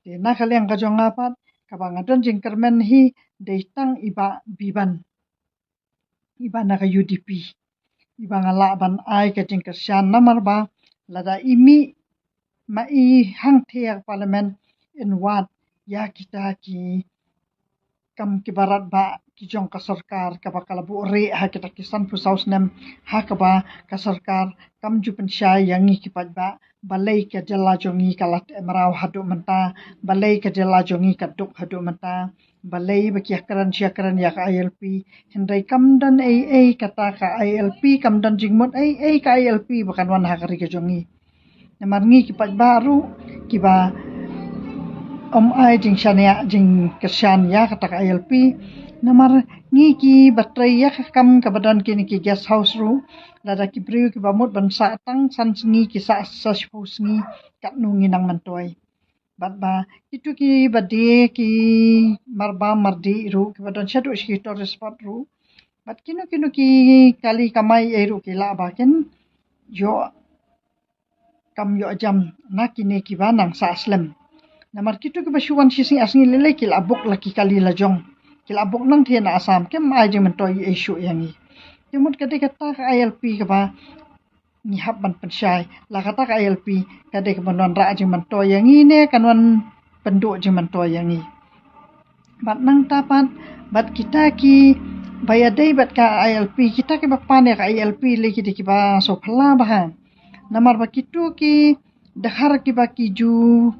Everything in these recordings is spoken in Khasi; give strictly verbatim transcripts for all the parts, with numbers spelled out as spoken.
Te na ka liang ka jong nga pat, kaba nga don jingkyrmen hi, dei tang i Bah Biban, i Bah na ka U D P, i Bah nga lah ban ai ka jingkyrshan namar ba lada i mih ma i hangtei ha ka Parliament, in wad ïa kita ki kam kiba radbah ki jong ka sorkar kaba ka la buhrieh ha kita ki sanphew saw snem, ha kaba ka sorkar kam ju pynshai ïa ngi ki paidbah. Balei ka jylla jong ngi ka la teh mraw haduh mynta? Balei ka jylla jong ngi ka duk haduh mynta? Balei ba ki ïakren shi ïakren ïa ka I L P? Hynrei kam don ei ei kata ka I L P, kam don jingmut ei ei ka I L P ba kan wan ha ka ri ka jong ngi. Namar ngi ki paidbah ruh kiba ym ai jingshaniah jingkyrshan ïa kata ka I L P. Namar ngi kiba trei ïa ka kam kaba don kine ki guest house ruh, lada ki briew kiba mut ban sah tang san sngi ki sah sa shiphew sngi, katno ngi nang myntoi. Bad ba kito kiba die ki marbam mardih ruh kiba don shaduh shi ki tourist spot ruh, bad kino kino ki kali kamai ei ruh ki lah ba kin ïoh kam ïoh jam na kine kiba nang sah slem. Namar kito kiba shu wan shi sngi ar sngi lei lei ki la book la ki kali la jong. Ki la book nangtei na Assam, kim ai jingmyntoi ei shuh ïa ngi. Te mut ka dei kata ka I L P kaba ngi hap ban pynshai. La kata ka I L P ka dei kaba wan rah jingmyntoi ïa ngi ne kan wan pynduh jingmyntoi ïa ngi. Bad nangta pat, bad kita kiba ïadei bad ka I L P, kita kiba pan ïa ka I L P lei ki dei kiba sngewphylla bha. Namar ba kito ki dkhar kiba ki ju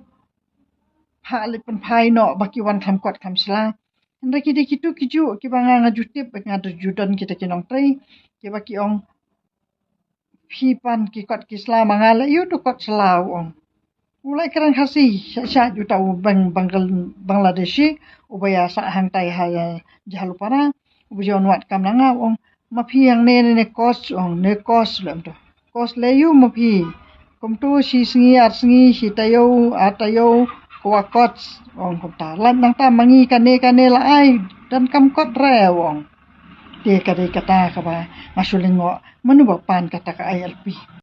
phah leit pynphai noh ba ki wan kham kot kham sla. Hynrei ki dei kito ki juh kiba nga nga ju tip, ba nga ju don kita ki nongtrei kiba ki ong, phi pan ki kot ki sla ma nga, la ïoh tu kot sla, u ong. U la kren Khasi, sha sha uta u Bang-, Bangladeshi uba ïa sah hangtai ha Jhalupara, uba ju wan wad kam na nga, u ong, ma phi hangne ne, ne kos, u ong, ne kos lem tu. Kos lei ïoh ma phi. Kumtu shi sngi ar sngi, shi taïew ar taïew, kwah kot, u ong kumta. Lait nangta ma ngi kane kane la ai, donkam kot re, u ong. Te ka dei kata kaba nga shu lyngngoh, mano ba pan kata ka I L P.